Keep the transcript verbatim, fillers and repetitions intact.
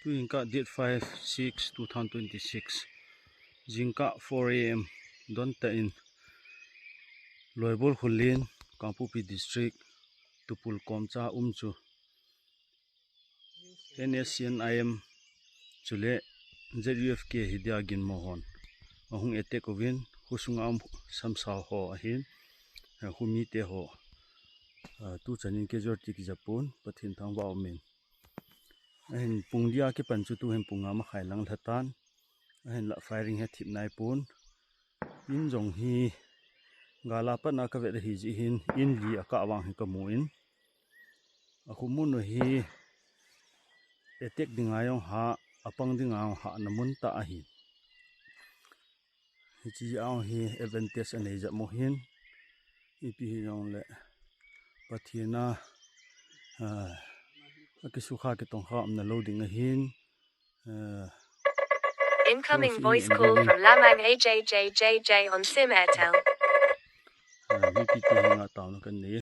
Tuhin ka date five six two thousand twenty-six, jingkah four a m don tah in Loibol Khullen, Kangpokpi District, Tupul komcha um chu N S C N I M chule Z U F K hi dia ginmo hon ahung attack uvin, khusunga um samsao ho ahin, eh, khu mite ho, ah, tuchanin casualty kijapon, Pathen thangvah umin. Ahin pung li a kipan chu tuhin pung nga makhai lang lhatan. Ahinlah firing hi thip naipon. In jong hi gala patna kavet ahi jeh hin in li akah vang hi kamu in. Akhu mun u hi attack dinga jong ha, apang dinga jong ha na mun tah ahi. Hiche a hi advantage anei jep mo hin. Ipi hijongle Pathen a, ah, akisukha kitongkha umna lou ding ahin. Ah, Incoming voice call from Lamang A J J J J on Sim Airtel. Ah, mipi te henga taona kanei.